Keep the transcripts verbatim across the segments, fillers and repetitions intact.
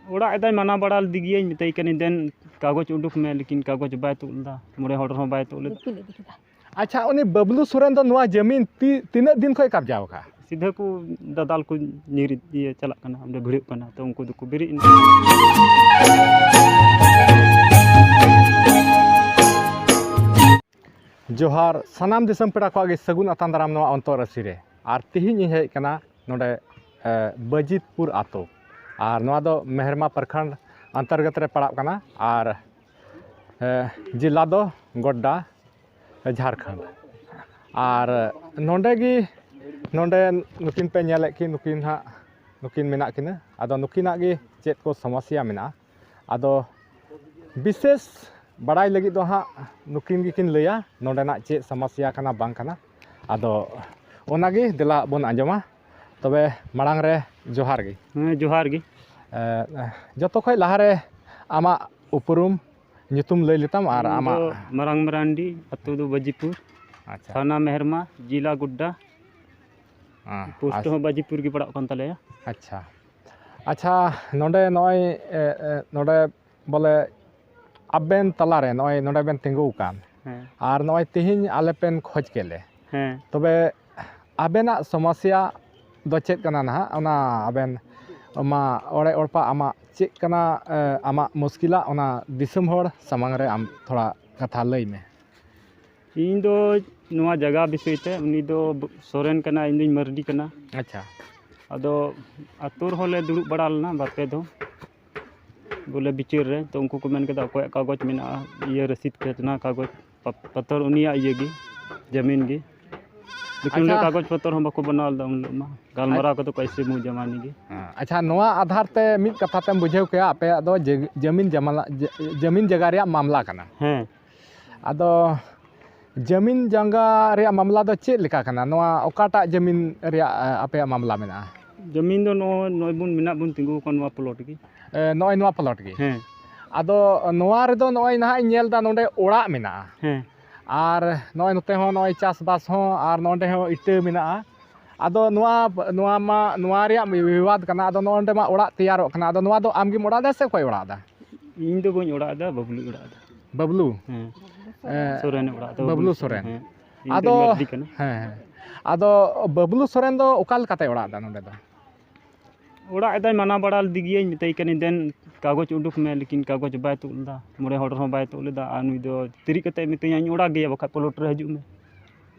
ᱚᱲᱟᱜ ᱮᱫᱟᱭ, ᱢᱟᱱᱟ ᱵᱟᱲᱟ ᱞᱮᱫᱮ ᱜᱤᱭᱟᱹᱧ, ᱢᱮᱛᱟᱭ ᱠᱟᱹᱱᱟᱹᱧ, "ᱫᱮᱱ ᱠᱟᱜᱚᱡᱽ ᱩᱰᱩᱠ ᱢᱮ", ᱞᱮᱠᱤᱱ ᱠᱟᱜᱚᱡᱽ ᱵᱟᱭ ᱛᱩᱫ ᱞᱮᱫᱟ, ᱢᱚᱬᱮ ᱦᱚᱲ ᱦᱚᱸ ᱵᱟᱭ ᱛᱩᱫ ᱞᱮᱫᱟ᱾ ᱟᱪᱪᱷᱟ, ᱩᱱᱤ ᱵᱟᱵᱞᱩ ᱥᱚᱨᱮᱱ ᱫᱚ ᱱᱚᱣᱟ ᱡᱟᱹᱢᱤᱱ ᱛᱤ-, ᱛᱤᱱᱟᱹᱜ ᱫᱤᱱ ᱠᱷᱚᱱ ᱠᱟᱵᱽᱡᱟᱣ ᱟᱠᱟᱫᱼᱟ? ᱥᱤᱫᱷᱟᱹ ᱠᱚ ᱫᱟᱫᱟᱞ ᱠᱚ ᱧᱤᱨ ᱤᱭᱟᱹ ᱪᱟᱞᱟᱜ ᱠᱟᱱᱟ, ᱚᱸᱰᱮ ᱵᱷᱤᱲᱟᱹᱜ ᱠᱟᱱᱟ, ᱛᱚ ᱩᱱᱠᱩ ᱫᱚᱠᱚ ᱵᱮᱨᱮᱫ ᱮᱱᱟ᱾ ᱡᱚᱦᱟᱨ, ᱥᱟᱱᱟᱢ ᱫᱤᱥᱚᱢ ᱯᱮᱲᱟ ᱠᱚᱣᱟᱜ ᱜᱮ ᱥᱟᱹᱜᱩᱱ ᱟᱛᱟᱝ ᱫᱟᱨᱟᱢ ᱱᱚᱣᱟ ᱚᱱᱛᱚᱨ ᱟᱹᱥᱤ ᱨᱮ᱾ ᱟᱨ ᱛᱮᱦᱮᱧ ᱤᱧ ᱦᱮᱡ ᱟᱠᱟᱱᱟ ᱱᱚᱰᱮ, ᱮ, ᱵᱟᱹᱡᱤᱛᱯᱩᱨ ᱟᱛᱳ, ᱟᱨ ᱱᱚᱣᱟ ᱫᱚ ᱢᱮᱦᱨᱢᱟ ᱯᱨᱚᱠᱷᱚᱸᱰ ᱚᱱᱛᱚᱨᱜᱚᱛ ᱨᱮ ᱯᱟᱲᱟᱜ ᱠᱟᱱᱟ, ᱟᱨ, ᱮ, ᱡᱮᱞᱟ ᱫᱚ ᱜᱚᱰᱰᱟ, ᱡᱷᱟᱲᱠᱷᱚᱸᱰ᱾ ᱟᱨ ᱱᱚᱰᱮ ᱜᱮ, ᱱᱚᱰᱮ ᱱᱩᱠᱤᱱ ᱯᱮ ᱧᱮᱞᱮᱫ ᱠᱤᱱ, ᱱᱩᱠᱤᱱ ᱦᱟᱸᱜ, ᱱᱩᱠᱤᱱ ᱢᱮᱱᱟᱜ ᱠᱤᱱᱟᱹ᱾ ᱟᱫᱚ ᱱᱩᱠᱤᱱᱟᱜ ᱜᱮ ᱪᱮᱫ ᱠᱚ ᱥᱚᱢᱚᱥᱥᱟ ᱢᱮᱱᱟᱜᱼᱟ, ᱟᱫᱚ ᱵᱤᱥᱮᱥ ᱵᱟᱲᱟᱭ ᱞᱟᱹᱜᱤᱫ ᱫᱚ ᱦᱟᱸᱜ ᱱᱩᱠᱤᱱ ᱜᱮᱠᱤᱱ ᱞᱟᱹᱭᱟ ᱱᱚᱰᱮᱱᱟᱜ ᱪᱮᱫ ᱥᱚᱢᱚᱥᱥᱟ ᱠᱟᱱᱟ ᱵᱟᱝ ᱠᱟᱱᱟ᱾ ᱟᱫᱚ ᱚᱱᱟᱜᱮ ᱫᱮᱞᱟ ᱵᱚᱱ ᱟᱸᱡᱚᱢᱟ᱾ ᱛᱚᱵᱮ ᱢᱟᱲᱟᱝ ᱨᱮ ᱡᱚᱦᱟᱨ ᱜᱮ᱾ ᱦᱮᱸ, ᱡᱚᱦᱟᱨ ᱜᱮ᱾ ᱮ, ᱡᱚᱛᱚ ᱠᱷᱚᱡ ᱞᱟᱦᱟᱨᱮ ᱟᱢᱟᱜ ᱩᱯᱨᱩᱢ, ᱧᱩᱛᱩᱢ ᱞᱟᱹᱭ ᱞᱮᱛᱟᱢ ᱟᱨ ᱤᱧ ᱟᱢᱟᱜ ᱫᱚ ᱢᱟᱨᱟᱝ ᱢᱟᱨᱟᱱᱰᱤ, ᱟᱹᱛᱩ ᱫᱚ ᱵᱟᱹᱡᱤᱯᱩᱨ, ᱟᱪᱪᱷᱟ᱾ ᱛᱷᱟᱱᱟ ᱢᱮᱦᱨᱢᱟ, ᱡᱮᱞᱟ ᱜᱳᱰᱰᱟ, ᱦᱮᱸ, ᱯᱳᱥᱴ ᱟᱪᱪᱷᱟ᱾ ᱦᱚᱸ ᱵᱟᱹᱡᱤᱯᱩᱨ ᱜᱮ ᱯᱟᱲᱟᱜ ᱠᱟᱱ ᱛᱟᱞᱮᱭᱟ᱾ ᱟᱪᱪᱷᱟ, ᱟᱪᱪᱷᱟ, ᱱᱚᱰᱮ ᱱᱚᱜᱼᱚᱭ, ᱮ, ᱮ, ᱱᱚᱰᱮ ᱵᱚᱞᱮ ᱟᱵᱮᱱ ᱛᱟᱞᱟᱨᱮ ᱱᱚᱜᱼᱚᱭ ᱱᱚᱰᱮ ᱵᱮᱱ ᱛᱤᱸᱜᱩ ᱟᱠᱟᱱ, ᱦᱮᱸ᱾ ᱟᱨ ᱱᱚᱜᱼᱚᱭ ᱛᱮᱦᱮᱧ ᱟᱞᱮ ᱯᱮᱱ ᱠᱷᱚᱡᱽ ᱠᱮᱫ ᱞᱮ, ᱦᱮᱸ᱾ ᱛᱚᱵᱮ ᱟᱵᱮᱱᱟᱜ ᱥᱚᱢᱚᱥᱥᱟ ᱫᱚ ᱪᱮᱫ ᱠᱟᱱᱟ ᱱᱟᱦᱟᱜ? ᱚᱱᱟ ᱟᱵᱮᱱ ᱢᱟ ᱚᱲᱮ ᱚᱲᱯᱟ ᱟᱢᱟᱜ ᱪᱮᱫ ᱠᱟᱱᱟ, ᱮ, ᱟᱢᱟᱜ ᱢᱩᱥᱠᱤᱞᱟ, ᱚᱱᱟ ᱫᱤᱥᱚᱢ ᱦᱚᱲ ᱥᱟᱢᱟᱝ ᱨᱮ ᱟᱢ ᱛᱷᱚᱲᱟ ᱠᱟᱛᱷᱟ ᱞᱟᱹᱭ ᱢᱮ᱾ ᱤᱧ ᱫᱚ ᱱᱚᱣᱟ ᱡᱟᱭᱜᱟ ᱵᱤᱥᱚᱭ ᱛᱮ, ᱩᱱᱤ ᱫᱚ ᱥᱚᱨᱮᱱ ᱠᱟᱱᱟ, ᱤᱧ ᱫᱚᱧ ᱢᱟᱹᱨᱰᱤ ᱠᱟᱱᱟ᱾ ᱟᱪᱪᱷᱟ᱾ ᱟᱫᱚ ᱟᱹᱛᱩ ᱨᱮᱦᱚᱸ ᱞᱮ ᱫᱩᱲᱩᱵ ᱵᱟᱲᱟ ᱞᱮᱱᱟ ᱵᱟᱨ ᱯᱮ ᱫᱚ, ᱵᱚᱞᱮ ᱵᱤᱪᱟᱹᱨ ᱨᱮ, ᱛᱚ ᱩᱱᱠᱩ ᱠᱚ ᱢᱮᱱ ᱠᱮᱫᱟ ᱚᱠᱚᱭᱟᱜ ᱠᱟᱜᱚᱡᱽ ᱢᱮᱱᱟᱜᱼᱟ, ᱤᱭᱟᱹ ᱨᱚᱥᱤᱫ ᱠᱷᱟᱡᱽᱱᱟ ᱠᱟᱜᱚᱡᱽ ᱯᱟ-, ᱯᱚᱛᱚᱨ ᱩᱱᱤᱭᱟᱜ ᱤᱭᱟᱹ ᱜᱮ, ᱡᱟᱹᱢᱤᱱ ᱜᱮ᱾ ᱞᱮᱠᱤᱱ ᱩᱱᱤᱭᱟᱜ ᱟᱪᱪᱷᱟ᱾ ᱠᱟᱜᱚᱡᱽ ᱯᱚᱛᱚᱨ ᱦᱚᱸ ᱵᱟᱠᱚ ᱵᱮᱱᱟᱣ ᱞᱮᱫᱟ ᱩᱱ ᱦᱤᱞᱳᱜ ᱢᱟ, ᱜᱟᱞᱢᱟᱨᱟᱣ ᱠᱚᱫᱚ ᱠᱚ ᱮᱭᱥᱮ ᱢᱩᱸᱦ ᱡᱟᱢᱟᱱᱤ ᱜᱮ᱾ ᱦᱮᱸ, ᱟᱪᱪᱷᱟ, ᱱᱚᱣᱟ ᱟᱫᱷᱟᱨ ᱛᱮ ᱢᱤᱫ ᱠᱟᱛᱷᱟ ᱛᱮᱢ ᱵᱩᱡᱷᱟᱹᱣ ᱠᱮᱭᱟ, ᱟᱯᱮᱭᱟᱜ ᱫᱚ ᱡᱟᱹ-, ᱡᱟᱹᱢᱤᱱ ᱡᱟᱢᱟᱞᱟ, ᱡᱟᱹ-, ᱡᱟᱹᱢᱤᱱ ᱡᱟᱭᱜᱟ ᱨᱮᱭᱟᱜ ᱢᱟᱢᱞᱟ ᱠᱟᱱᱟ᱾ ᱦᱮᱸ᱾ ᱟᱫᱚ ᱡᱟᱹᱢᱤᱱ ᱡᱟᱸᱜᱟ ᱨᱮᱭᱟᱜ ᱢᱟᱢᱞᱟ ᱫᱚ ᱪᱮᱫ ᱞᱮᱠᱟ ᱠᱟᱱᱟ? ᱱᱚᱣᱟ ᱚᱠᱟᱴᱟᱜ ᱡᱟᱹᱢᱤᱱ ᱨᱮᱭᱟᱜ, ᱮ, ᱟᱯᱮᱭᱟᱜ ᱢᱟᱢᱞᱟ ᱢᱮᱱᱟᱜᱼᱟ? ᱡᱟᱹᱢᱤᱱ ᱫᱚ ᱱᱚᱜᱼᱚᱭ, ᱱᱚᱜᱼᱚᱭ ᱵᱚᱱ ᱢᱮᱱᱟᱜ ᱵᱚᱱ ᱛᱤᱸᱜᱩ ᱟᱠᱟᱱ ᱱᱚᱣᱟ ᱯᱞᱚᱴ ᱜᱮ᱾ ᱮ, ᱱᱚᱜᱼᱚᱭ ᱱᱚᱣᱟ ᱯᱞᱚᱴ ᱜᱮ? ᱦᱮᱸ᱾ ᱟᱫᱚ ᱱᱚᱣᱟ ᱨᱮᱫᱚ ᱱᱚᱜᱼᱚᱭ ᱱᱟᱦᱟᱜ ᱤᱧ ᱧᱮᱞ ᱮᱫᱟ ᱱᱚᱰᱮ ᱚᱲᱟᱜ ᱢᱮᱱᱟᱜᱼᱟ᱾ ᱦᱮᱸ᱾ ᱟᱨ ᱱᱚᱜᱼᱚᱭ ᱱᱚᱛᱮ ᱦᱚᱸ ᱱᱚᱜᱼᱚᱭ ᱪᱟᱥᱵᱟᱥ ᱦᱚᱸ, ᱟᱨ ᱱᱚᱰᱮ ᱦᱚᱸ ᱤᱴᱟᱹ ᱢᱮᱱᱟᱜᱼᱟ᱾ ᱟᱫᱚ ᱱᱚᱣᱟ, ᱱᱚᱣᱟ ᱢᱟ, ᱱᱚᱣᱟ ᱨᱮᱭᱟᱜ ᱵᱤᱵᱟᱫ ᱠᱟᱱᱟ, ᱟᱫᱚ ᱱᱚᱜᱼᱚ ᱱᱚᱰᱮ ᱢᱟ ᱚᱲᱟᱜ ᱛᱮᱭᱟᱨᱚᱜ ᱠᱟᱱᱟ, ᱟᱫᱚ ᱱᱚᱣᱟ ᱫᱚ ᱟᱢ ᱜᱮᱢ ᱚᱲᱟᱜ ᱮᱫᱟ ᱥᱮ ᱚᱠᱚᱭ ᱚᱲᱟᱜ ᱮᱫᱟ? ᱤᱧ ᱫᱚ ᱵᱟᱹᱧ ᱚᱲᱟᱜ ᱮᱫᱟ, ᱵᱟᱹᱵᱽᱞᱩᱭ ᱚᱲᱟᱜ ᱮᱫᱟ᱾ ᱵᱟᱹᱵᱽᱞᱩ? ᱦᱮᱸ᱾ ᱮᱸ, ᱥᱚᱨᱮᱱ ᱚᱲᱟᱜ ᱫᱚ ᱵᱟᱹᱵᱽᱞᱩ ᱵᱟᱹᱵᱽᱞᱩ ᱥᱚᱨᱮᱱ᱾ ᱥᱚᱨᱮᱱ᱾ ᱦᱮᱸ᱾ ᱤᱧ ᱟᱫᱚ, ᱫᱚ ᱢᱟᱹᱨᱰᱤ ᱠᱟᱱᱟ᱾ ᱦᱮᱸ, ᱦᱮᱸ᱾ ᱟᱫᱚ ᱵᱟᱹᱵᱽᱞᱩ ᱥᱚᱨᱮᱱ ᱫᱚ ᱚᱠᱟ ᱞᱮᱠᱟᱛᱮᱭ ᱚᱲᱟᱜ ᱮᱫᱟ ᱱᱚᱰᱮ ᱫᱚ? ᱚᱲᱟᱜ ᱮᱫᱟᱭ, ᱢᱟᱱᱟ ᱵᱟᱲᱟ ᱞᱮᱫᱮ ᱜᱤᱭᱟᱹᱧ, ᱢᱮᱛᱟᱭ ᱠᱟᱹᱱᱟᱹᱧ, "ᱫᱮᱱ ᱠᱟᱜᱚᱡᱽ ᱩᱰᱩᱠ ᱢᱮ", ᱞᱮᱠᱤᱱ ᱠᱟᱜᱚᱡᱽ ᱵᱟᱭ ᱛᱩᱫ ᱞᱮᱫᱟ, ᱢᱚᱬᱮ ᱦᱚᱲ ᱨᱮᱦᱚᱸ ᱵᱟᱭ ᱛᱩᱫ ᱞᱮᱫᱟ᱾ ᱟᱨ ᱱᱩᱭ ᱫᱚ ᱛᱤᱨᱤᱡ ᱠᱟᱛᱮ ᱢᱤᱛᱟᱹᱧᱟ, "ᱤᱧ ᱚᱲᱟᱜ ᱜᱮᱭᱟ, ᱵᱟᱠᱷᱟᱡ ᱯᱞᱚᱴ ᱨᱮ ᱦᱤᱡᱩᱜ ᱢᱮ᱾"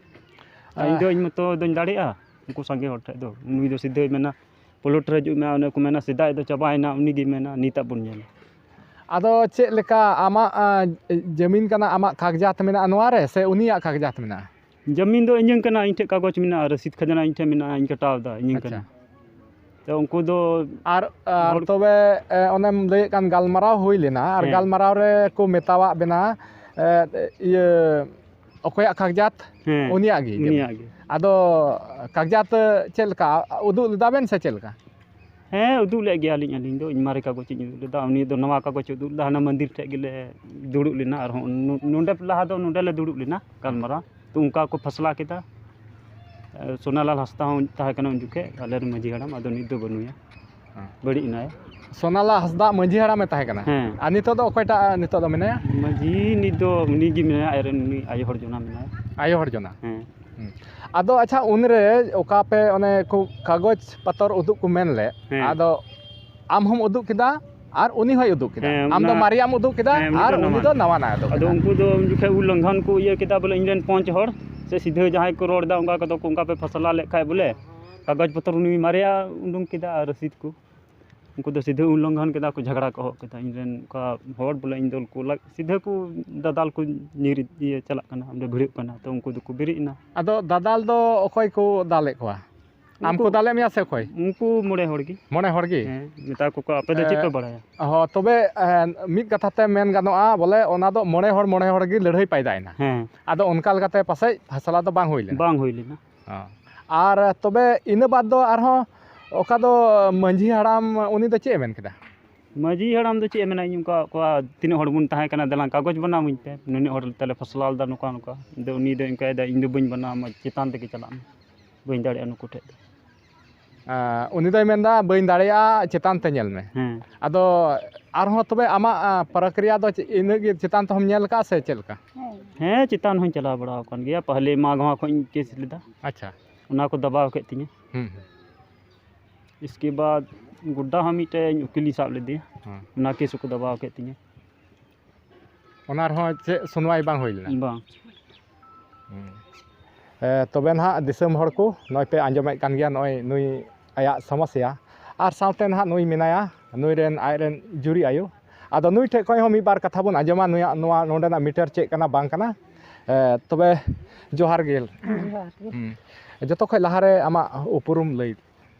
ᱟᱨ ᱤᱧ ᱫᱚ, ᱟᱦ᱾ ᱤᱧ ᱢᱚᱛᱚ ᱫᱚᱧ ᱫᱟᱲᱮᱭᱟᱜᱼᱟ ᱩᱱᱠᱩ ᱥᱟᱸᱜᱮ ᱦᱚᱲ ᱴᱷᱮᱡ ᱫᱚ? ᱱᱩᱭ ᱫᱚ ᱥᱤᱫᱷᱟᱹᱭ ᱢᱮᱱᱟ, ᱯᱞᱚᱴ ᱨᱮ ᱦᱤᱡᱩᱜ ᱢᱮ, ᱚᱱᱮ ᱠᱚ ᱢᱮᱱᱟ, ᱥᱮᱫᱟᱭ ᱫᱚ ᱪᱟᱵᱟᱭᱮᱱᱟ, ᱩᱱᱤ ᱜᱮ ᱢᱮᱱᱟ, ᱱᱤᱛᱟᱜ ᱵᱚᱱ ᱧᱮᱞᱟ᱾ ᱟᱫᱚ ᱪᱮᱫ ᱞᱮᱠᱟ ᱟᱢᱟᱜ, ᱟᱸ, ᱡᱟᱹᱢᱤᱱ ᱠᱟᱱᱟ, ᱟᱢᱟᱜ ᱠᱟᱜᱡᱟᱛ ᱢᱮᱱᱟᱜᱼᱟ ᱱᱚᱣᱟ ᱨᱮ, ᱥᱮ ᱩᱱᱤᱭᱟᱜ ᱠᱟᱜᱡᱟᱛ ᱢᱮᱱᱟᱜᱼᱟ? ᱡᱟᱹᱢᱤᱱ ᱫᱚ ᱤᱧᱟᱹᱝ ᱠᱟᱱᱟ, ᱤᱧ ᱴᱷᱮᱡ ᱠᱟᱜᱚᱡᱽ ᱢᱮᱱᱟᱜᱼᱟ, ᱨᱚᱥᱤᱫ ᱠᱷᱟᱡᱽᱱᱟ ᱤᱧ ᱴᱷᱮᱡ ᱢᱮᱱᱟᱜᱼᱟ, ᱤᱧ ᱠᱟᱴᱟᱣ ᱮᱫᱟ, ᱤᱧᱟᱹᱝ ᱟᱪᱪᱷᱟ᱾ ᱠᱟᱱᱟ᱾ ᱛᱚ ᱩᱱᱠᱩ ᱫᱚ ᱟᱨ, ᱟᱨ ᱦᱚᱲ ᱛᱚᱵᱮ, ᱮ, ᱚᱱᱮᱢ ᱞᱟᱹᱭᱮᱫ ᱠᱟᱱ ᱜᱟᱞᱢᱟᱨᱟᱣ ᱦᱩᱭ ᱞᱮᱱᱟ, ᱟᱨ ᱦᱮᱸ᱾ ᱜᱟᱞᱢᱟᱨᱟᱣ ᱨᱮ ᱠᱚ ᱢᱮᱛᱟᱣᱟᱜ ᱵᱮᱱᱟ, ᱮ, ᱤᱭᱟᱹ, ᱚᱠᱚᱭᱟᱜ ᱠᱟᱜᱡᱟᱛ? ᱦᱮᱸ, ᱩᱱᱤᱭᱟᱜ ᱜᱮ ᱡᱟᱹᱱᱤᱡ᱾ ᱩᱱᱤᱭᱟᱜ ᱜᱮ᱾ ᱟᱫᱚ ᱠᱟᱜᱡᱟᱛ ᱪᱮᱫ ᱞᱮᱠᱟ? ᱩᱫᱩᱜ ᱞᱮᱫᱟ ᱵᱮᱱ ᱥᱮ ᱪᱮᱫ ᱞᱮᱠᱟ? ᱦᱮᱸ, ᱩᱫᱩᱜ ᱞᱮᱫ ᱜᱮᱭᱟᱞᱤᱧ ᱟᱹᱞᱤᱧ ᱫᱚ᱾ ᱤᱧ ᱢᱟᱨᱮ ᱠᱟᱜᱚᱡᱽ ᱤᱧ ᱩᱫᱩᱜ ᱞᱮᱫᱟ, ᱩᱱᱤ ᱫᱚ ᱱᱟᱣᱟ ᱠᱟᱜᱚᱡᱽ ᱩᱫᱩᱜ ᱞᱮᱫᱟ᱾ ᱦᱟᱱᱟ ᱢᱚᱱᱫᱤᱨ ᱴᱷᱮᱡ ᱜᱮᱞᱮ ᱫᱩᱲᱩᱵ ᱞᱮᱱᱟ, ᱟᱨᱦᱚᱸ ᱱᱚ-, ᱱᱚᱰᱮ ᱞᱟᱦᱟ ᱫᱚ ᱱᱚᱰᱮ ᱞᱮ ᱫᱩᱲᱩᱵ ᱞᱮᱱᱟ ᱜᱟᱞᱢᱟᱨᱟᱣ᱾ ᱛᱚ ᱚᱱᱠᱟ ᱠᱚ ᱯᱷᱟᱥᱞᱟ ᱠᱮᱫᱟ᱾ ᱮ, ᱥᱳᱱᱟᱞᱟᱞ ᱦᱟᱸᱥᱫᱟ ᱦᱚᱸ ᱛᱟᱦᱮᱸ ᱠᱟᱱᱟ ᱩᱱ ᱡᱚᱠᱷᱮᱡ, ᱟᱞᱮ ᱨᱮᱱ ᱢᱟᱹᱡᱷᱤ ᱦᱟᱲᱟᱢ, ᱟᱫᱚ ᱱᱤᱛ ᱫᱚ ᱵᱟᱹᱱᱩᱭᱟ᱾ ᱦᱮᱸ᱾ ᱵᱟᱹᱲᱤᱡ ᱮᱱᱟᱭ᱾ ᱥᱳᱱᱟᱞᱟ ᱦᱟᱸᱥᱫᱟ ᱢᱟᱹᱡᱷᱤ ᱦᱟᱲᱟᱢᱮ ᱛᱟᱦᱮᱸ ᱠᱟᱱᱟ? ᱦᱮᱸ᱾ ᱟᱨ ᱱᱤᱛᱚᱜ ᱫᱚ ᱚᱠᱚᱭᱴᱟᱜ ᱱᱤᱛᱚᱜ ᱫᱚ ᱢᱮᱱᱟᱭᱟ? ᱢᱟᱹᱡᱷᱤ ᱱᱤᱛ ᱫᱚ ᱩᱱᱤ ᱜᱮ ᱢᱮᱱᱟᱭᱟ, ᱟᱡ ᱨᱮᱱ ᱩᱱᱤ ᱟᱭᱳ ᱦᱚᱲ ᱡᱚᱱᱟ ᱢᱮᱱᱟᱭᱟ᱾ ᱟᱭᱳ ᱦᱚᱲ ᱡᱚᱱᱟ? ᱦᱮᱸ᱾ ᱦᱩᱸ᱾ ᱟᱫᱚ ᱟᱪᱪᱷᱟ, ᱩᱱᱨᱮ ᱚᱠᱟ ᱯᱮ ᱚᱱᱮ ᱠᱚ ᱠᱟᱜᱚᱡᱽ ᱯᱚᱛᱚᱨ ᱩᱫᱩᱜ ᱠᱚ ᱢᱮᱱ ᱞᱮᱫ, ᱦᱮᱸ᱾ ᱟᱫᱚ ᱟᱢ ᱦᱚᱸᱢ ᱩᱫᱩᱜ ᱠᱮᱫᱟ ᱟᱨ ᱩᱱᱤ ᱦᱚᱸᱭ ᱩᱫᱩᱜ ᱠᱮᱫᱟ᱾ ᱦᱮᱸ, ᱟᱢ ᱫᱚ ᱚᱱᱟ ᱢᱟᱨᱮᱭᱟᱜ ᱮᱢ ᱩᱫᱩᱜ ᱠᱮᱫᱟ ᱦᱮᱸ, ᱩᱱᱤ ᱟᱨ ᱫᱚ ᱩᱱᱤ ᱱᱟᱣᱟ᱾ ᱫᱚ ᱱᱟᱣᱟᱱᱟᱜ ᱮ ᱩᱫᱩᱜ ᱟᱫᱚ ᱠᱮᱫᱟ᱾ ᱩᱱᱠᱩ ᱫᱚ ᱩᱱ ᱡᱚᱠᱷᱮᱡ ᱩᱞᱞᱚᱝᱜᱷᱚᱱ ᱠᱚ ᱤᱭᱟᱹ ᱠᱮᱫᱟ ᱵᱚᱞᱮ, ᱤᱧ ᱨᱮᱱ ᱯᱚᱸᱪ ᱦᱚᱲ ᱥᱮ ᱥᱤᱫᱷᱟᱹ ᱡᱟᱦᱟᱸᱭ ᱠᱚ ᱨᱚᱲ ᱮᱫᱟ, ᱚᱱᱠᱟ ᱠᱚᱫᱚ ᱠᱚ ᱚᱱᱠᱟ ᱯᱮ ᱯᱷᱟᱥᱞᱟ ᱞᱮᱫ ᱠᱷᱟᱡ ᱵᱚᱞᱮ, ᱠᱟᱜᱚᱡᱽ ᱯᱚᱛᱨᱚ ᱱᱩᱭ ᱢᱟᱨᱮᱭᱟᱜ ᱩᱰᱩᱝ ᱠᱮᱫᱟ ᱟᱨ ᱨᱚᱥᱤᱫ ᱠᱚ᱾ ᱩᱱᱠᱩ ᱫᱚ ᱥᱤᱫᱷᱟᱹ ᱩᱞᱞᱚᱝᱜᱷᱚᱱ ᱠᱮᱫᱟ ᱠᱚ, ᱡᱷᱟᱜᱽᱲᱟ ᱠᱚ ᱮᱦᱚᱵ ᱠᱮᱫᱟ᱾ ᱤᱧ ᱨᱮᱱ ᱚᱱᱠᱟ ᱦᱚᱲ ᱵᱚᱞᱮ, ᱤᱧ ᱫᱚ ᱠᱚ ᱞᱟᱜ-, ᱥᱤᱫᱷᱟᱹ ᱠᱚ ᱫᱟᱫᱟᱞ ᱠᱚ ᱧᱤᱨ ᱤᱭᱟᱹ ᱪᱟᱞᱟᱜ ᱠᱟᱱᱟ, ᱚᱸᱰᱮ ᱵᱷᱤᱲᱟᱹᱜ ᱠᱟᱱᱟ, ᱛᱚ ᱩᱱᱠᱩ ᱫᱚᱠᱚ ᱵᱮᱨᱮᱫ ᱮᱱᱟ᱾ ᱟᱫᱚ ᱫᱟᱫᱟᱞ ᱫᱚ ᱚᱠᱚᱭ ᱠᱚ ᱫᱟᱞᱮᱫ ᱠᱚᱣᱟ? ᱟᱢ ᱩᱱᱠᱩ ᱠᱚ ᱫᱟᱞᱮᱫ ᱢᱮᱭᱟ ᱥᱮ ᱚᱠᱚᱭ? ᱩᱱᱠᱩ ᱢᱚᱬᱮ ᱦᱚᱲ ᱜᱮ᱾ ᱢᱚᱬᱮ ᱦᱚᱲ ᱜᱮ? ᱦᱮᱸ, ᱢᱮᱛᱟ ᱠᱚ ᱠᱚ, ᱟᱯᱮ ᱫᱚ ᱪᱮᱫ ᱯᱮ ᱮ, ᱵᱟᱲᱟᱭᱟ? ᱦᱚᱸ, ᱛᱚᱵᱮ, ᱮ, ᱢᱤᱫ ᱠᱟᱛᱷᱟ ᱛᱮ ᱢᱮᱱ ᱜᱟᱱᱚᱜᱼᱟ, ᱵᱚᱞᱮ, ᱚᱱᱟ ᱫᱚ ᱢᱚᱬᱮ ᱦᱚᱲ, ᱢᱚᱬᱮ ᱦᱚᱲ ᱜᱮ ᱞᱟᱹᱲᱦᱟᱹᱭ ᱯᱟᱭᱫᱟᱭᱮᱱᱟ᱾ ᱦᱮᱸ᱾ ᱟᱫᱚ ᱚᱱᱠᱟ ᱞᱮᱠᱟᱛᱮ ᱯᱟᱥᱮᱡ ᱯᱷᱟᱥᱞᱟ ᱫᱚ ᱵᱟᱝ ᱦᱩᱭ ᱞᱮᱱᱟ? ᱵᱟᱝ ᱦᱩᱭ ᱞᱮᱱᱟ᱾ ᱦᱚᱸ᱾ ᱟᱨ ᱛᱚᱵᱮ ᱤᱱᱟᱹ ᱵᱟᱫᱽ ᱫᱚ ᱟᱨᱦᱚᱸ ᱚᱠᱟ ᱫᱚ ᱢᱟᱹᱡᱷᱤ ᱦᱟᱲᱟᱢ, ᱩᱱᱤ ᱫᱚ ᱪᱮᱫ ᱮ ᱢᱮᱱ ᱠᱮᱫᱟ? ᱢᱟᱹᱡᱷᱤ ᱦᱟᱲᱟᱢ ᱫᱚ ᱪᱮᱫ ᱮ ᱢᱮᱱᱟ, ᱤᱧ ᱚᱱᱠᱟ ᱠᱚᱣᱟ, ᱛᱤᱱᱟᱹᱜ ᱦᱚᱲ ᱵᱚᱱ ᱛᱟᱦᱮᱸ ᱠᱟᱱᱟ, ᱫᱮᱞᱟᱝ ᱠᱟᱜᱚᱡᱽ ᱵᱮᱱᱟᱣ ᱟᱹᱧ ᱯᱮ, ᱱᱩᱱᱟᱹᱜ ᱦᱚᱲ ᱛᱟᱞᱮ ᱯᱷᱟᱥᱞᱟ ᱞᱮᱫᱟ, ᱱᱚᱝᱠᱟ ᱱᱚᱝᱠᱟ᱾ ᱟᱫᱚ ᱩᱱᱤ ᱫᱚ ᱚᱱᱠᱟᱭ ᱫᱟ, "ᱤᱧ ᱫᱚ ᱵᱟᱹᱧ ᱵᱮᱱᱟᱣ ᱟᱢᱟ, ᱪᱮᱛᱟᱱ ᱛᱮᱜᱮ ᱪᱟᱞᱟᱜ ᱢᱮ᱾" ᱵᱟᱹᱧ ᱫᱟᱲᱮᱭᱟᱜᱼᱟ ᱱᱩᱠᱩ ᱴᱷᱮᱡ ᱫᱚ᱾ ᱟᱸ, ᱩᱱᱤ ᱫᱚᱭ ᱢᱮᱱᱫᱟ, "ᱵᱟᱹᱧ ᱫᱟᱲᱮᱭᱟᱜᱼᱟ, ᱪᱮᱛᱟᱱ ᱛᱮ ᱧᱮᱞ ᱢᱮ᱾" ᱦᱮᱸ᱾ ᱟᱫᱚ ᱟᱨᱦᱚᱸ ᱛᱚᱵᱮ ᱟᱢᱟᱜ, ᱟᱸ, ᱯᱨᱚᱠᱨᱤᱭᱟ ᱫᱚ ᱪᱮᱫ, ᱤᱱᱟᱹᱜ ᱜᱮ ᱪᱮᱛᱟᱱ ᱛᱮᱦᱚᱸᱢ ᱧᱮᱞ ᱟᱠᱟᱫᱼᱟ ᱥᱮ ᱪᱮᱫ ᱞᱮᱠᱟ? ᱦᱮᱸ, ᱪᱮᱛᱟᱱ ᱦᱚᱸᱧ ᱪᱟᱞᱟᱣ ᱵᱟᱲᱟ ᱟᱠᱟᱱ ᱜᱮᱭᱟ᱾ ᱯᱟᱦᱞᱮ ᱢᱟ ᱜᱷᱚᱣᱟ ᱠᱷᱚᱡ ᱤᱧ ᱠᱮᱥ ᱞᱮᱫᱟ᱾ ᱟᱪᱪᱷᱟ᱾ ᱚᱱᱟ ᱠᱚ ᱫᱟᱵᱟᱣ ᱠᱮᱫ ᱛᱤᱧᱟᱹ᱾ ᱦᱩᱸ, ᱦᱩᱸ᱾ ᱤᱥᱠᱮ ᱵᱟᱫ ᱜᱚᱰᱰᱟ ᱦᱚᱸ ᱢᱤᱫᱴᱮᱡ ᱩᱠᱤᱞᱤᱧ ᱥᱟᱵ ᱞᱮᱫᱮᱭᱟ᱾ ᱦᱮᱸ᱾ ᱚᱱᱟ ᱠᱮᱥ ᱦᱚᱸᱠᱚ ᱫᱟᱵᱟᱣ ᱠᱮᱫ ᱛᱤᱧᱟᱹ᱾ ᱚᱱᱟ ᱨᱮᱦᱚᱸ ᱪᱮᱫ ᱥᱩᱱᱣᱟᱭ ᱵᱟᱝ ᱦᱩᱭ ᱞᱮᱱᱟ? ᱵᱟᱝ᱾ ᱦᱩᱸ᱾ ᱮ, ᱛᱚᱵᱮ ᱱᱟᱦᱟᱜ ᱫᱤᱥᱚᱢ ᱦᱚᱲ ᱠᱚ, ᱱᱚᱜᱼᱚᱭ ᱯᱮ ᱟᱸᱡᱚᱢᱮᱫ ᱠᱟᱱ ᱜᱮᱭᱟ, ᱱᱚᱜᱼᱚᱭ ᱱᱩᱭ ᱟᱭᱟᱜ ᱥᱚᱢᱚᱥᱥᱟ᱾ ᱟᱨ ᱥᱟᱶᱛᱮ ᱱᱟᱦᱟᱜ ᱱᱩᱭ ᱢᱮᱱᱟᱭᱟ, ᱱᱩᱭ ᱨᱮᱱ, ᱟᱡ ᱨᱮᱱ ᱡᱩᱨᱤ ᱟᱭᱳ᱾ ᱟᱫᱚ ᱱᱩᱭ ᱴᱷᱮᱡ ᱠᱷᱚᱡ ᱦᱚᱸ ᱢᱤᱫ ᱵᱟᱨ ᱠᱟᱛᱷᱟ ᱵᱚᱱ ᱟᱸᱡᱚᱢᱟ, ᱱᱩᱭᱟᱜ ᱱᱚᱣᱟ ᱱᱚᱰᱮᱱᱟᱜ ᱢᱤᱴᱟᱨ ᱪᱮᱫ ᱠᱟᱱᱟ ᱵᱟᱝ ᱠᱟᱱᱟ᱾ ᱮ, ᱛᱚᱵᱮ ᱡᱚᱦᱟᱨ ᱜᱮ᱾ ᱡᱚᱦᱟᱨ ᱜᱮ᱾ ᱦᱩᱸ᱾ ᱡᱚᱛᱚ ᱠᱷᱚᱡ ᱞᱟᱦᱟᱨᱮ ᱟᱢᱟᱜ ᱩᱯᱨᱩᱢ ᱞᱟᱹᱭ᱾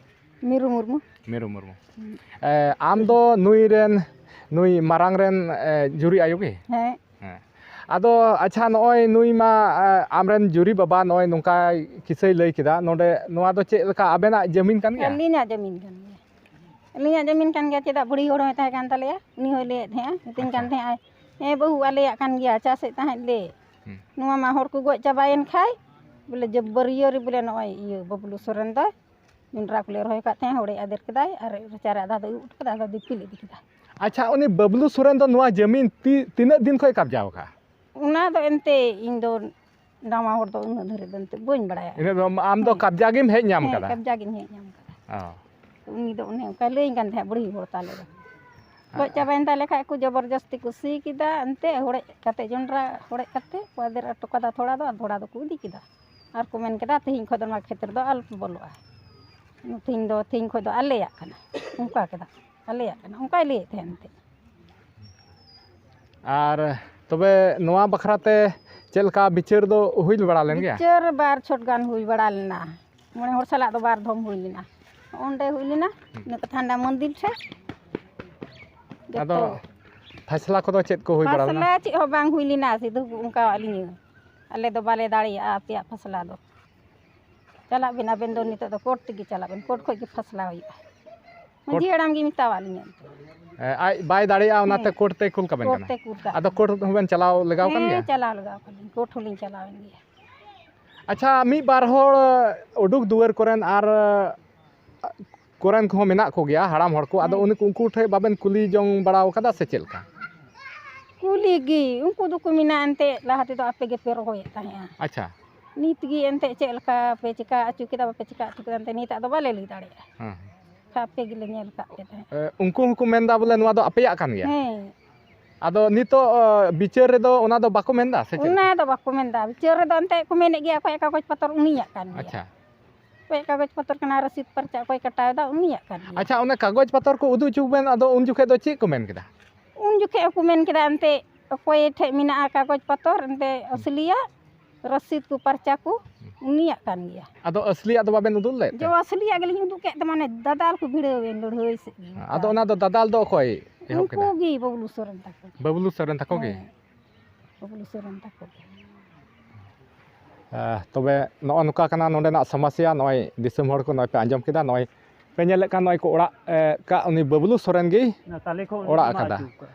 ᱢᱤᱨᱩ ᱢᱩᱨᱢᱩ᱾ ᱢᱤᱨᱩ ᱢᱩᱨᱢᱩ᱾ ᱦᱩᱸ᱾ ᱮ, ᱟᱢ ᱫᱚ ᱱᱩᱭ ᱨᱮᱱ, ᱱᱩᱭ ᱢᱟᱨᱟᱝ ᱨᱮᱱ, ᱮ, ᱡᱩᱨᱤ ᱟᱭᱳ ᱜᱮ? ᱦᱮᱸ᱾ ᱦᱮᱸ᱾ ᱟᱫᱚ ᱟᱪᱪᱷᱟ, ᱱᱚᱜᱼᱚᱭ ᱱᱩᱭ ᱢᱟ, ᱮ, ᱟᱢᱨᱮᱱ ᱡᱩᱨᱤ ᱵᱟᱵᱟ ᱱᱚᱜᱼᱚᱭ ᱱᱚᱝᱠᱟ ᱠᱤᱥᱟᱹᱭ ᱞᱟᱹᱭ ᱠᱮᱫᱟ, ᱱᱚᱰᱮ ᱱᱚᱣᱟ ᱫᱚ ᱪᱮᱫ ᱞᱮᱠᱟ ᱟᱵᱮᱱᱟᱜ ᱡᱟᱹᱢᱤᱱ ᱠᱟᱱ ᱜᱮᱭᱟ? ᱟᱹᱞᱤᱧᱟᱜ ᱡᱟᱹᱢᱤᱱ ᱠᱟᱱ ᱜᱮᱭᱟ᱾ ᱟᱹᱞᱤᱧᱟᱜ ᱡᱟᱹᱢᱤᱱ ᱠᱟᱱ ᱜᱮᱭᱟ, ᱪᱮᱫᱟᱜ ᱵᱩᱲᱦᱤ ᱦᱚᱲ ᱦᱚᱸᱭ ᱛᱟᱦᱮᱸ ᱠᱟᱱ ᱛᱟᱞᱮᱭᱟ, ᱩᱱᱤ ᱦᱚᱸᱭ ᱞᱟᱹᱭᱮᱫ ᱛᱟᱦᱮᱸᱜᱼᱟ, ᱢᱤᱛᱟᱹᱧ ᱠᱟᱱ ᱟᱪᱪᱷᱟ᱾ ᱛᱟᱦᱮᱸᱜᱼᱟᱭ, "ᱦᱮᱸ ᱵᱟᱹᱦᱩ, ᱟᱞᱮᱭᱟᱜ ᱠᱟᱱ ᱜᱮᱭᱟ, ᱪᱟᱥᱮᱫ ᱛᱟᱦᱮᱸᱫ ᱞᱮ, ᱦᱩᱸ᱾ ᱱᱚᱣᱟ ᱢᱟ ᱦᱚᱲ ᱠᱚ ᱜᱚᱡ ᱪᱟᱵᱟᱭᱮᱱ ᱠᱷᱟᱡ, ᱵᱚᱞᱮ ᱡᱟᱹᱵᱟᱹᱨᱤᱭᱟᱹ ᱨᱮ ᱵᱚᱞᱮ ᱱᱚᱜᱼᱚᱭ ᱤᱭᱟᱹ ᱵᱟᱹᱵᱞᱩ ᱥᱚᱨᱮᱱ ᱫᱚᱭ ᱡᱚᱱᱰᱨᱟ ᱠᱚᱞᱮ ᱨᱚᱦᱚᱭ ᱠᱟᱜ ᱛᱟᱦᱮᱸᱫ, ᱦᱚᱲᱮ ᱟᱫᱮᱨ ᱠᱮᱫᱟᱭ ᱟᱨ ᱨᱟᱪᱟᱨᱮ ᱟᱫᱷᱟ ᱫᱚᱭ ᱩᱵ ᱠᱮᱫᱟ, ᱟᱫᱷᱟ ᱫᱤᱯᱤᱞ ᱤᱫᱤ ᱠᱮᱫᱟ᱾" ᱟᱪᱪᱷᱟ, ᱩᱱᱤ ᱵᱟᱹᱵᱞᱩ ᱥᱚᱨᱮᱱ ᱫᱚ ᱱᱚᱣᱟ ᱡᱟᱹᱢᱤᱱ ᱛᱤ-, ᱛᱤᱱᱟᱹᱜ ᱫᱤᱱ ᱠᱷᱚᱡ ᱠᱟᱵᱡᱟᱣ ᱟᱠᱟᱫᱼᱟ? ᱚᱱᱟ ᱫᱚ ᱮᱱᱛᱮ ᱤᱧ ᱫᱚ ᱱᱟᱣᱟ ᱦᱚᱲ ᱫᱚ ᱩᱱᱟᱹᱜ ᱫᱷᱟᱹᱨᱤᱡ ᱫᱚ ᱮᱱᱛᱮ ᱵᱟᱹᱧ ᱵᱟᱲᱟᱭᱟ᱾ ᱤᱱᱟᱹ ᱫᱚ ᱟᱢ ᱫᱚ ᱦᱮᱸ᱾ ᱠᱟᱵᱡᱟ ᱜᱮᱢ ᱦᱮᱡ ᱧᱟᱢ ᱦᱮᱸ, ᱠᱟᱫᱟ? ᱠᱟᱵᱡᱟ ᱜᱤᱧ ᱦᱮᱡ ᱧᱟᱢ ᱠᱟᱫᱟ᱾ ᱚ᱾ ᱩᱱᱤ ᱫᱚ ᱚᱱᱮ ᱚᱱᱠᱟᱭ ᱞᱟᱹᱭᱟᱹᱧ ᱠᱟᱱ ᱛᱟᱦᱮᱸᱫ, ᱵᱩᱲᱦᱤ ᱦᱚᱲ ᱛᱟᱞᱮ ᱫᱚ᱾ ᱜᱚᱡ ᱪᱟᱵᱟᱭᱮᱱ ᱛᱟᱞᱮ ᱠᱷᱟᱡ ᱠᱚ, ᱡᱚᱵᱚᱨᱡᱚᱥᱛᱤ ᱠᱚ ᱥᱤ ᱠᱮᱫᱟ, ᱮᱱᱛᱮ ᱦᱚᱲᱮᱡ ᱠᱟᱛᱮ ᱡᱚᱱᱰᱨᱟ ᱦᱚᱲᱮᱡ ᱠᱟᱛᱮ ᱠᱚ ᱟᱫᱮᱨ ᱦᱚᱴᱚ ᱠᱟᱫᱟ ᱛᱷᱚᱲᱟ ᱫᱚ, ᱟᱨ ᱛᱷᱚᱲᱟ ᱫᱚᱠᱚ ᱤᱫᱤ ᱠᱮᱫᱟ᱾ ᱟᱨ ᱠᱚ ᱢᱮᱱ ᱠᱮᱫᱟ, "ᱛᱮᱦᱮᱧ ᱠᱷᱚᱡ ᱫᱚ ᱱᱚᱣᱟ ᱠᱷᱮᱛ ᱨᱮᱫᱚ ᱟᱞᱚᱯᱮ ᱵᱚᱞᱚᱜᱼᱟ, ᱛᱮᱦᱮᱧ ᱫᱚ, ᱛᱮᱦᱮᱧ ᱠᱷᱚᱡ ᱫᱚ ᱟᱞᱮᱭᱟᱜ ᱠᱟᱱᱟ", ᱚᱱᱠᱟ ᱠᱮᱫᱟ᱾ ᱟᱞᱮᱭᱟᱜ ᱠᱟᱱᱟ, ᱚᱱᱠᱟᱭ ᱞᱟᱹᱭᱮᱫ ᱛᱟᱦᱮᱸᱫ ᱮᱱᱛᱮᱫ᱾ ᱟᱨ ᱛᱚᱵᱮ ᱱᱚᱣᱟ ᱵᱟᱠᱷᱨᱟ ᱛᱮ ᱪᱮᱫ ᱞᱮᱠᱟ ᱵᱤᱪᱟᱹᱨ ᱫᱚ ᱦᱩᱭ ᱵᱟᱲᱟ ᱞᱮᱱ ᱜᱮᱭᱟ? ᱵᱤᱪᱟᱹᱨ ᱵᱟᱨ ᱪᱷᱚᱴ ᱜᱟᱱ ᱦᱩᱭ ᱵᱟᱲᱟ ᱞᱮᱱᱟ, ᱢᱚᱬᱮ ᱦᱚᱲ ᱥᱟᱞᱟᱜ ᱫᱚ ᱵᱟᱨ ᱫᱷᱚᱢ ᱦᱩᱭ ᱞᱮᱱᱟ᱾ ᱚᱸᱰᱮ ᱦᱩᱭ ᱞᱮᱱᱟ, ᱦᱩᱸ᱾ ᱤᱱᱟᱹ ᱠᱟᱛᱷᱟ ᱦᱟᱸᱰᱮ ᱢᱚᱱᱫᱤᱨ ᱴᱷᱮᱡ᱾ ᱟᱫᱚ ᱡᱚᱛᱚ ᱯᱷᱟᱭᱥᱞᱟ ᱠᱚᱫᱚ ᱪᱮᱫ ᱠᱚ ᱦᱩᱭ ᱵᱟᱲᱟ ᱞᱮᱱᱟ? ᱯᱷᱟᱭᱥᱞᱟ ᱪᱮᱫ ᱦᱚᱸ ᱵᱟᱝ ᱦᱩᱭ ᱞᱮᱱᱟ, ᱥᱤᱫᱷᱩ ᱚᱱᱠᱟ ᱟᱹᱞᱤᱧ, ᱟᱞᱮ ᱫᱚ ᱵᱟᱞᱮ ᱫᱟᱲᱮᱭᱟᱜᱼᱟ ᱟᱯᱮᱭᱟᱜ ᱯᱷᱟᱭᱥᱞᱟ ᱫᱚ᱾ ᱪᱟᱞᱟᱜ ᱵᱮᱱ, ᱟᱵᱮᱱ ᱫᱚ ᱱᱤᱛᱚᱜ ᱫᱚ ᱠᱳᱨᱴ ᱛᱮᱜᱮ ᱪᱟᱞᱟᱜ ᱵᱮᱱ, ᱠᱳᱨᱴ ᱠᱷᱚᱡ ᱜᱮ ᱯᱷᱟᱭᱥᱞᱟ ᱦᱩᱭᱩᱜᱼᱟ᱾ ᱢᱟᱹᱡᱷᱤ ᱠᱳᱨᱴ ᱦᱟᱲᱟᱢ ᱜᱮ ᱢᱮᱛᱟᱣᱟᱫ ᱞᱤᱧᱟᱹ᱾ ᱮ, ᱟᱡ ᱵᱟᱭ ᱫᱟᱲᱮᱭᱟᱜᱼᱟ, ᱚᱱᱟᱛᱮ ᱦᱮᱸ᱾ ᱠᱳᱨᱴ ᱛᱮᱭ ᱠᱩᱞ ᱠᱟᱵᱮᱱ ᱠᱳᱨᱴ ᱠᱟᱱᱟ? ᱛᱮ ᱠᱩᱞ ᱠᱟᱜ ᱟᱫᱚ ᱞᱤᱧᱟ᱾ ᱠᱳᱨᱴ ᱦᱚᱸᱵᱮᱱ ᱪᱟᱞᱟᱣ ᱞᱮᱜᱟᱣ ᱠᱟᱱ ᱦᱮᱸ, ᱜᱮᱭᱟ? ᱪᱟᱞᱟᱣ ᱞᱮᱜᱟᱣ ᱠᱟᱱ ᱜᱤᱭᱟᱹᱧ, ᱠᱳᱨᱴ ᱦᱚᱸᱞᱤᱧ ᱪᱟᱞᱟᱣᱮᱱ ᱜᱮᱭᱟ᱾ ᱟᱪᱪᱷᱟ, ᱢᱤᱫ ᱵᱟᱨ ᱦᱚᱲ ᱩᱰᱩᱠ ᱫᱩᱣᱟᱹᱨ ᱠᱚᱨᱮᱱ ᱟᱨ ᱠᱚᱨᱮᱱ ᱠᱚᱦᱚᱸ ᱢᱮᱱᱟᱜ ᱠᱚᱜᱮᱭᱟ, ᱦᱟᱲᱟᱢ ᱦᱚᱲ ᱠᱚ, ᱟᱫᱚ ᱦᱮᱸ᱾ ᱩᱱᱠᱩ, ᱩᱱᱠᱩ ᱴᱷᱮᱱ ᱵᱟᱵᱮᱱ ᱠᱩᱞᱤ ᱡᱚᱝ ᱵᱟᱲᱟ ᱟᱠᱟᱫᱟ ᱥᱮ ᱪᱮᱫ ᱞᱮᱠᱟ? ᱠᱩᱞᱤ ᱜᱮ, ᱩᱱᱠᱩ ᱫᱚᱠᱚ ᱢᱮᱱᱟ ᱮᱱᱛᱮᱫ ᱞᱟᱦᱟ ᱛᱮᱫᱚ ᱟᱯᱮ ᱜᱮᱯᱮ ᱨᱚᱦᱚᱭᱮᱫ ᱛᱟᱦᱮᱸᱜᱼᱟ᱾ ᱟᱪᱪᱷᱟ᱾ ᱱᱤᱛ ᱜᱮ ᱮᱱᱛᱮᱫ ᱪᱮᱫ ᱞᱮᱠᱟ ᱯᱮ ᱪᱮᱠᱟ ᱦᱚᱪᱚ ᱠᱮᱫᱟ, ᱵᱟᱯᱮ ᱪᱮᱠᱟ ᱦᱚᱪᱚ ᱠᱮᱫᱟ, ᱮᱱᱛᱮᱫ ᱱᱤᱛᱟᱜ ᱫᱚ ᱵᱟᱞᱮ ᱞᱟᱹᱭ ᱫᱟᱲᱮᱭᱟᱜᱼᱟ᱾ ᱦᱮᱸ᱾ ᱟᱯᱮ ᱜᱮᱞᱮ ᱧᱮᱞ ᱠᱟᱜ ᱯᱮ ᱛᱟᱦᱮᱸᱫ᱾ ᱮ, ᱩᱱᱠᱩ ᱦᱚᱸᱠᱚ ᱢᱮᱱᱫᱟ ᱵᱚᱞᱮ ᱱᱚᱣᱟ ᱫᱚ ᱟᱯᱮᱭᱟᱜ ᱠᱟᱱ ᱜᱮᱭᱟ? ᱦᱮᱸ᱾ ᱟᱫᱚ ᱱᱤᱛᱚᱜ, ᱚ, ᱵᱤᱪᱟᱹᱨ ᱨᱮᱫᱚ ᱚᱱᱟ ᱫᱚ ᱵᱟᱠᱚ ᱢᱮᱱᱫᱟ ᱥᱮ ᱪᱮᱫ? ᱚᱱᱟ ᱫᱚ ᱵᱟᱠᱚ ᱢᱮᱱᱫᱟ, ᱵᱤᱪᱟᱹᱨ ᱨᱮᱫᱚ ᱮᱱᱛᱮᱫ ᱠᱚ ᱢᱮᱱᱮᱫ ᱜᱮᱭᱟ ᱚᱠᱚᱭᱟᱜ ᱠᱟᱜᱚᱡᱽ ᱯᱚᱛᱚᱨ ᱩᱱᱤᱭᱟᱜ ᱠᱟᱱ ᱜᱮᱭᱟ᱾ ᱟᱪᱪᱷᱟ᱾ ᱚᱠᱚᱭᱟᱜ ᱠᱟᱜᱚᱡᱽ ᱯᱚᱛᱚᱨ ᱠᱟᱱᱟ, ᱨᱚᱥᱤᱫ ᱯᱟᱨᱪᱟ ᱚᱠᱚᱭ ᱠᱟᱴᱟᱣ ᱮᱫᱟ ᱩᱱᱤᱭᱟᱜ ᱠᱟᱱ ᱜᱮᱭᱟ᱾ ᱟᱪᱪᱷᱟ, ᱚᱱᱟ ᱠᱟᱜᱚᱡᱽ ᱯᱚᱛᱚᱨ ᱠᱚ ᱩᱫᱩᱜ ᱦᱚᱪᱚ ᱵᱮᱱ, ᱟᱫᱚ ᱩᱱ ᱡᱚᱠᱷᱮᱡ ᱫᱚ ᱪᱮᱫ ᱠᱚ ᱢᱮᱱ ᱠᱮᱫᱟ? ᱩᱱ ᱡᱚᱠᱷᱮᱡ ᱦᱚᱸᱠᱚ ᱢᱮᱱ ᱠᱮᱫᱟ ᱮᱱᱛᱮᱫ ᱚᱠᱚᱭ ᱴᱷᱮᱡ ᱢᱮᱱᱟᱜᱼᱟ ᱠᱟᱜᱚᱡᱽ ᱯᱚᱛᱚᱨ ᱮᱱᱛᱮᱫ ᱟᱹᱥᱞᱤᱭᱟᱜ, ᱨᱚᱥᱤᱫ ᱠᱚ ᱯᱟᱨᱪᱟ ᱠᱚ ᱩᱱᱤᱭᱟᱜ ᱠᱟᱱ ᱜᱮᱭᱟ᱾ ᱟᱫᱚ ᱟᱹᱥᱞᱤᱭᱟᱜ ᱫᱚ ᱵᱟᱵᱮᱱ ᱩᱫᱩᱜ ᱞᱮᱫ ᱛᱮ? ᱡᱚ ᱟᱹᱥᱞᱤᱭᱟᱜ ᱜᱮᱞᱤᱧ ᱩᱫᱩᱜ ᱠᱮᱫ ᱛᱮ ᱢᱟᱱᱮ ᱫᱟᱫᱟᱞ ᱠᱚ ᱵᱷᱤᱲᱟᱹᱣ ᱮᱱ ᱞᱟᱹᱲᱦᱟᱹᱭ ᱥᱮᱫ ᱜᱮ᱾ ᱟᱫᱚ ᱚᱱᱟ ᱫᱚ ᱫᱟᱫᱟᱞ ᱫᱚ ᱚᱠᱚᱭ ᱮᱦᱚᱵ ᱩᱱᱠᱩ ᱠᱮᱫᱟ? ᱜᱮ ᱵᱟᱹᱵᱞᱩ ᱥᱚᱨᱮᱱ ᱛᱟᱠᱚ᱾ ᱵᱟᱹᱵᱞᱩ ᱥᱚᱨᱮᱱ ᱛᱟᱠᱚ ᱜᱮ? ᱦᱮᱸ, ᱵᱟᱹᱵᱞᱩ ᱥᱚᱨᱮᱱ ᱛᱟᱠᱚ ᱜᱮ᱾ ᱮ, ᱛᱚᱵᱮ ᱱᱚᱜᱼᱚ ᱱᱚᱝᱠᱟ ᱠᱟᱱᱟ ᱱᱚᱰᱮᱱᱟᱜ ᱥᱚᱢᱚᱥᱥᱟ᱾ ᱱᱚᱜᱼᱚᱭ ᱫᱤᱥᱚᱢ ᱦᱚᱲ ᱠᱚ ᱱᱚᱜᱼᱚᱭ ᱯᱮ ᱟᱸᱡᱚᱢ ᱠᱮᱫᱟ, ᱱᱚᱜᱼᱚᱭ ᱯᱮ ᱧᱮᱞᱮᱫ ᱠᱟᱱ ᱱᱚᱜᱼᱚᱭ ᱠᱚ ᱚᱲᱟᱜ, ᱮ, ᱠᱟᱜ ᱩᱱᱤ ᱵᱟᱹᱵᱞᱩ ᱥᱚᱨᱮᱱ ᱜᱮᱭ ᱚᱱᱟ ᱛᱟᱞᱮ ᱠᱚᱦᱚᱸ ᱩᱱᱤ ᱚᱲᱟᱜ ᱜᱮ ᱢᱟᱜ ᱟᱠᱟᱫᱟ᱾ ᱦᱚᱪᱚ ᱠᱟᱜᱼᱟ᱾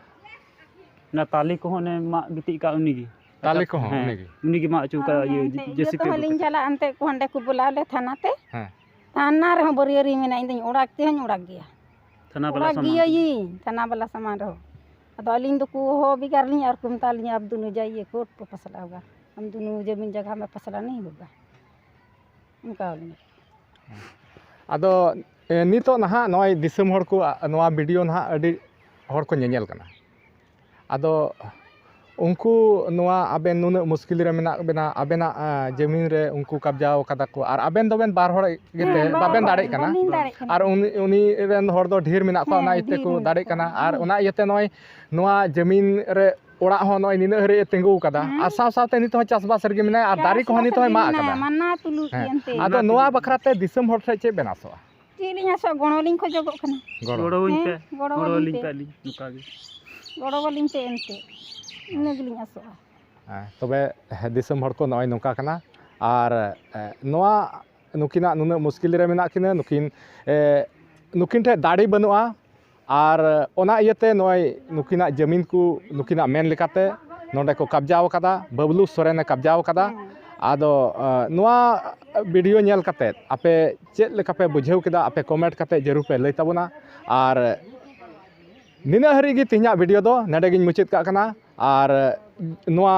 ᱚᱱᱟ ᱛᱟᱞᱮ ᱠᱚᱦᱚᱸ ᱚᱱᱮ ᱢᱟᱜ ᱜᱤᱛᱤᱡ ᱠᱟᱜ ᱩᱱᱤ ᱜᱮ᱾ ᱛᱟᱞᱮ ᱠᱚᱦᱚᱸ ᱦᱮᱸ, ᱩᱱᱤ ᱜᱮ? ᱩᱱᱤ ᱜᱮ ᱢᱟᱜ ᱦᱚᱪᱚ ᱠᱟᱜᱼᱟ, ᱦᱮᱸ, ᱤᱭᱟᱹ, ᱦᱮᱸ, ᱡᱮ ᱥᱤ ᱯᱤ ᱡᱚᱛᱚ ᱦᱚᱲ ᱟᱹᱜᱩ ᱞᱤᱧ ᱠᱟᱛᱮ᱾ ᱪᱟᱞᱟᱜᱼᱟ ᱮᱱᱛᱮ ᱠᱚ ᱦᱟᱸᱰᱮ ᱠᱚ ᱵᱚᱞᱟᱣ ᱞᱮ ᱛᱷᱟᱱᱟ ᱛᱮ᱾ ᱦᱮᱸ᱾ ᱛᱷᱟᱱᱟ ᱨᱮᱦᱚᱸ ᱵᱟᱹᱨᱭᱟᱹᱨᱤ ᱢᱮᱱᱟᱜᱼᱟ, ᱤᱧ ᱫᱚᱧ ᱚᱲᱟᱜ ᱛᱮᱦᱚᱸᱧ ᱚᱲᱟᱜ ᱜᱮᱭᱟ᱾ ᱛᱷᱟᱱᱟ ᱵᱟᱞᱟ ᱚᱲᱟᱜ ᱥᱟᱢᱟᱝ ᱨᱮ᱾ ᱜᱤᱭᱟᱹᱧ ᱛᱷᱟᱱᱟ ᱵᱟᱞᱟ ᱥᱟᱢᱟᱝ ᱨᱮᱦᱚᱸ᱾ ᱟᱫᱚ ᱟᱹᱞᱤᱧ ᱫᱚᱠᱚ ᱦᱚᱦᱚ ᱵᱷᱮᱜᱟᱨ ᱞᱤᱧᱟ ᱟᱨ ᱠᱚ ᱢᱮᱛᱟ ᱞᱤᱧᱟ, "ᱟᱵ ᱫᱩᱱᱩ ᱡᱟᱭᱤᱭᱮ ᱠᱳᱨᱴ ᱯᱮ ᱯᱷᱟᱥᱞᱟ ᱦᱳᱜᱟ, ᱟᱢ ᱫᱩᱱᱩ ᱡᱟᱢᱤᱱ ᱡᱟᱭᱜᱟ ᱢᱮ ᱯᱷᱟᱥᱞᱟ ᱱᱤᱭ ᱦᱳᱜᱟ᱾" ᱚᱱᱠᱟ ᱟᱹᱞᱤᱧ᱾ ᱟᱫᱚ, ᱮ, ᱱᱤᱛᱚᱜ ᱱᱟᱦᱟᱜ ᱱᱚᱜᱼᱚᱭ ᱫᱤᱥᱚᱢ ᱦᱚᱲ ᱠᱚ, ᱟ, ᱱᱚᱣᱟ ᱵᱷᱤᱰᱤᱭᱳ ᱱᱟᱦᱟᱜ ᱟᱹᱰᱤ ᱦᱚᱲ ᱠᱚ ᱧᱮᱧᱮᱞ ᱠᱟᱱᱟ᱾ ᱟᱫᱚ ᱩᱱᱠᱩ ᱱᱚᱣᱟ ᱟᱵᱮᱱ ᱱᱩᱱᱟᱹᱜ ᱢᱩᱥᱠᱤᱞ ᱨᱮ ᱢᱮᱱᱟᱜ ᱵᱮᱱᱟ, ᱟᱵᱮᱱᱟᱜ, ᱟ, ᱡᱟᱹᱢᱤᱱ ᱨᱮ ᱩᱱᱠᱩ ᱠᱟᱵᱡᱟᱣ ᱠᱟᱫᱟ ᱠᱚ, ᱟᱨ ᱟᱵᱮᱱ ᱫᱚᱵᱮᱱ ᱵᱟᱨ ᱦᱚᱲ ᱜᱮᱛᱮ ᱦᱮᱸ, ᱵᱟᱨ ᱵᱟᱵᱮᱱ ᱦᱚᱲ, ᱫᱟᱲᱮᱜ ᱠᱟᱱᱟ᱾ ᱵᱟᱹᱞᱤᱧ ᱫᱟᱲᱮᱜ ᱠᱟᱱᱟ᱾ ᱟᱨ ᱩᱱᱤ, ᱩᱱᱤ ᱨᱮᱱ ᱦᱚᱲ ᱫᱚ ᱰᱷᱮᱨ ᱢᱮᱱᱟᱜ ᱠᱚᱣᱟ, ᱦᱮᱸ, ᱚᱱᱟ ᱤᱭᱟᱹᱛᱮ ᱰᱷᱮᱨ ᱠᱚ ᱢᱮᱱᱟᱜ ᱫᱟᱲᱮᱜ ᱠᱚᱣᱟ᱾ ᱠᱟᱱᱟ᱾ ᱟᱨ ᱦᱩᱸ᱾ ᱚᱱᱟ ᱤᱭᱟᱹᱛᱮ ᱱᱚᱜᱼᱚᱭ ᱱᱚᱣᱟ ᱡᱟᱹᱢᱤᱱ ᱨᱮ ᱚᱲᱟᱜ ᱦᱚᱸ ᱱᱚᱜᱼᱚᱭ ᱱᱤᱱᱟᱹᱜ ᱦᱟᱹᱨᱤᱡ ᱮ ᱛᱤᱸᱜᱩ ᱟᱠᱟᱫᱟ᱾ ᱦᱮᱸ᱾ ᱟᱨ ᱥᱟᱶ ᱥᱟᱶᱛᱮ ᱱᱤᱛᱚᱜ ᱦᱚᱸ ᱪᱟᱥᱵᱟᱥ ᱨᱮᱜᱮ ᱢᱮᱱᱟᱭᱟ, ᱟᱨ ᱫᱟᱨᱮ ᱠᱚᱦᱚᱸ ᱪᱟᱥᱵᱟᱥ ᱠᱚ ᱱᱤᱛᱚᱜ ᱦᱚᱸᱭ ᱢᱮᱱᱟᱜ ᱢᱮᱱᱟᱜᱼᱟ, ᱟᱠᱟᱫᱟ᱾ ᱢᱟᱱᱟ ᱛᱩᱞᱩᱡ ᱦᱮᱸ᱾ ᱮᱱᱛᱮ᱾ ᱟᱫᱚ ᱢᱟᱱᱟ ᱱᱚᱣᱟ ᱛᱩᱞᱩᱡ᱾ ᱵᱟᱠᱷᱨᱟ ᱛᱮ ᱫᱤᱥᱚᱢ ᱦᱚᱲ ᱴᱷᱮᱱ ᱪᱮᱫ ᱵᱮᱱ ᱟᱥᱚᱜᱼᱟ? ᱪᱮᱫ ᱞᱤᱧ ᱟᱥᱚᱜᱼᱟ, ᱜᱚᱲᱚ ᱞᱤᱧ ᱠᱷᱚᱡᱚᱜᱚᱜ ᱠᱟᱱᱟ᱾ ᱜᱚᱲᱚ᱾ ᱜᱚᱲᱚ ᱦᱮᱸ, ᱟᱹᱞᱤᱧ ᱜᱚᱲᱚ ᱯᱮ, ᱟᱹᱞᱤᱧ ᱯᱮ᱾ ᱜᱚᱲᱚ ᱟᱹᱞᱤᱧ ᱯᱮ ᱮᱱᱛᱮ᱾ ᱤᱱᱟᱹ ᱜᱮᱞᱤᱧ ᱟᱥᱚᱜᱼᱟ᱾ ᱦᱮᱸ, ᱛᱚᱵᱮ, ᱦᱮᱸ, ᱫᱤᱥᱚᱢ ᱦᱚᱲ ᱠᱚ ᱱᱚᱜᱼᱚᱭ ᱱᱚᱝᱠᱟ ᱠᱟᱱᱟ᱾ ᱟᱨ, ᱮ, ᱱᱚᱣᱟ ᱱᱩᱠᱤᱱᱟᱜ ᱱᱩᱱᱟᱹᱜ ᱢᱩᱥᱠᱤᱞ ᱨᱮ ᱢᱮᱱᱟᱜ ᱠᱤᱱᱟᱹ, ᱱᱩᱠᱤᱱ, ᱮ, ᱱᱩᱠᱤᱱ ᱴᱷᱮᱱ ᱫᱟᱲᱮ ᱵᱟᱹᱱᱩᱜᱼᱟ᱾ ᱟᱨ ᱚᱱᱟ ᱤᱭᱟᱹᱛᱮ ᱱᱚᱜᱼᱚᱭ ᱱᱩᱠᱤᱱᱟᱜ ᱡᱟᱹᱢᱤᱱ ᱠᱚ ᱱᱩᱠᱤᱱᱟᱜ ᱢᱮᱱ ᱞᱮᱠᱟᱛᱮ ᱱᱚᱰᱮ ᱠᱚ ᱠᱟᱵᱡᱟᱣ ᱟᱠᱟᱫᱟ, ᱵᱟᱹᱵᱞᱩ ᱥᱚᱨᱮᱱᱮ ᱠᱟᱵᱡᱟᱣ ᱟᱠᱟᱫᱟ᱾ ᱦᱮᱸ᱾ ᱟᱫᱚ ᱱᱚᱣᱟ ᱵᱷᱤᱰᱤᱭᱳ ᱧᱮᱞ ᱠᱟᱛᱮᱫ ᱟᱯᱮ ᱪᱮᱫ ᱞᱮᱠᱟ ᱯᱮ ᱵᱩᱡᱷᱟᱹᱣ ᱠᱮᱫᱟ? ᱟᱯᱮ ᱠᱚᱢᱮᱱᱴ ᱠᱟᱛᱮᱫ ᱡᱟᱹᱨᱩᱲ ᱯᱮ ᱞᱟᱹᱭ ᱛᱟᱵᱚᱱᱟ᱾ ᱟᱨ ᱱᱤᱱᱟᱹᱜ ᱦᱟᱹᱨᱤᱡ ᱜᱮ ᱛᱮᱦᱮᱧᱟᱜ ᱵᱷᱤᱰᱤᱭᱳ ᱫᱚ ᱱᱚᱰᱮ ᱜᱤᱧ ᱢᱩᱪᱟᱹᱫ ᱠᱟᱜ ᱠᱟᱱᱟ᱾ ᱟᱨ ᱱᱚᱣᱟ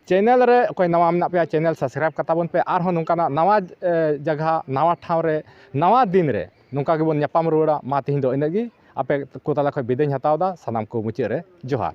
ᱪᱮᱱᱮᱞ ᱨᱮ ᱚᱠᱚᱭ ᱱᱟᱣᱟ ᱢᱮᱱᱟᱜ ᱯᱮᱭᱟ, ᱪᱮᱱᱮᱞ ᱥᱟᱵᱥᱠᱨᱟᱭᱤᱵᱽ ᱠᱟᱛᱟ ᱵᱚᱱ ᱯᱮ᱾ ᱟᱨᱦᱚᱸ ᱱᱚᱝᱠᱟᱱᱟᱜ ᱱᱟᱣᱟ ᱡᱟᱭᱜᱟ, ᱱᱟᱣᱟ ᱴᱷᱟᱶ ᱨᱮ, ᱱᱟᱣᱟ ᱫᱤᱱ ᱨᱮ ᱱᱚᱝᱠᱟ ᱜᱮᱵᱚᱱ ᱧᱟᱯᱟᱢ ᱨᱩᱣᱟᱹᱲᱟ᱾ ᱢᱟ ᱛᱮᱦᱮᱧ ᱫᱚ ᱤᱱᱟᱹᱜ ᱜᱮ᱾ ᱟᱯᱮ ᱠᱚ ᱛᱟᱞᱟ ᱠᱷᱚᱱ ᱵᱤᱫᱟᱹᱧ ᱦᱟᱛᱟᱣ ᱮᱫᱟ᱾ ᱥᱟᱱᱟᱢ ᱠᱚ ᱢᱩᱪᱟᱹᱫ ᱨᱮ ᱡᱚᱦᱟᱨ᱾